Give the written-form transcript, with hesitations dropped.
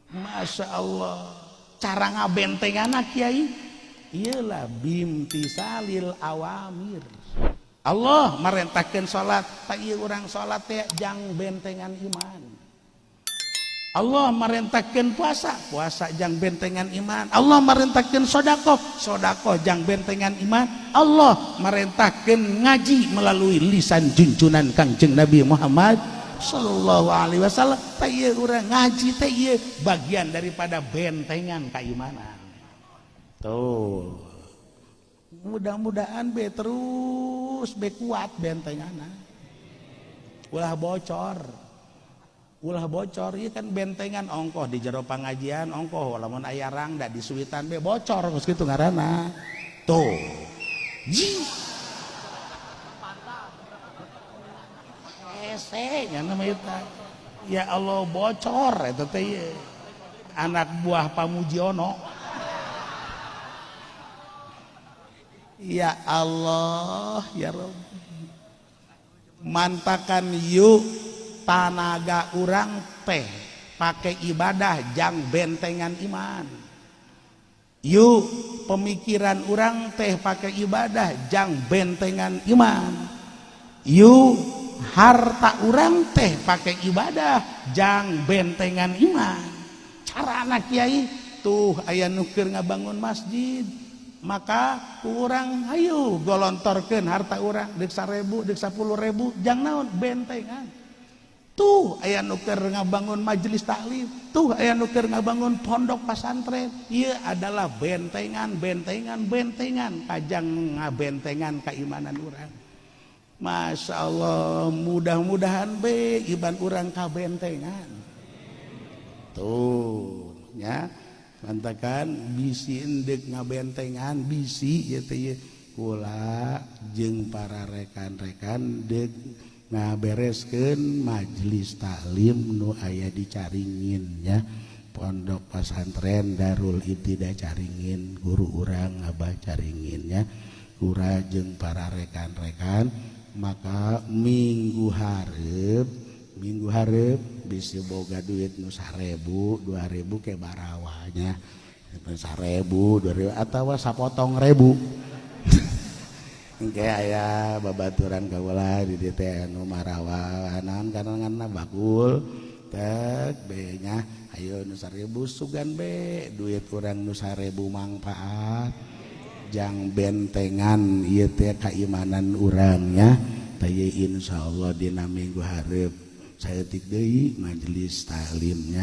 Masya Allah cara ngabentengan kiai iyalah bimtisalil awamir. Allah marentahkeun salat tak ieu urang salat teh jang bentengan iman. Allah marentahkeun puasa, puasa jang bentengan iman. Allah marentahkeun sedekah, sedekah jang bentengan iman. Allah marentahkeun ngaji melalui lisan junjunan Kangjeng Nabi Muhammad sallallahu alaihi wasallam. Teh ieu urang ngaji teh ieu bagian daripada bentengan keimanan. Tuh. Mudah-mudahan be terus be kuat bentengana. Ulah bocor. Ulah bocor ieu kan bentengan ongkoh di jero pangajian ongkoh lamun aya rangda disuwitan be bocor geus kitu ngaranna. Tuh. Ji. Hese nya mah eta. Ya Allah bocor eta teh ieu. Anak buah Pamujiono. Ya Allah ya Rabbi. Mantakan yuk tanaga urang teh pakai ibadah jang bentengan iman. Yuk pemikiran urang teh pakai ibadah jang bentengan iman. Yuk harta urang teh pakai ibadah jang bentengan iman. Cara anak kiai tuh aya nu keur ngabangun masjid maka kurang ayo golontorkeun harta urang deuk 1000 deuk 10.000 jang naon bentengan. Tuh aya nu keur ngabangun majelis taklim, tuh aya nu keur ngabangun pondok pasantren. Ieu adalah bentengan bentengan bentengan kajang ngabentengan keimanan urang. Masya Allah mudah-mudahan be iban urang kabentengan. Tuh nya mantakan bisi endek ngabentengan bisi ieu teh kula jeung para rekan-rekan deuk ngabereskeun majelis taklim nu aya di Caringin nya, pondok pasantren Darul Ibtidah Caringin, guru urang Abah Caringin nya, kura jeung para rekan-rekan. Maka minggu hareup bisi boga duit nu 1000 2000 ke barawanya 1000 2000 atawa sapotong ribu. Engke aya babaturan kaula di dieu teh anu marawa naon kana bakul tek be nya ayo nu 1000 sugan be duit urang nu 1000 mangfaat jang bentengan ieu teh kaimanan urang nya. Teh insyaallah dina minggu hareup saeutik deui majelis taklimnya.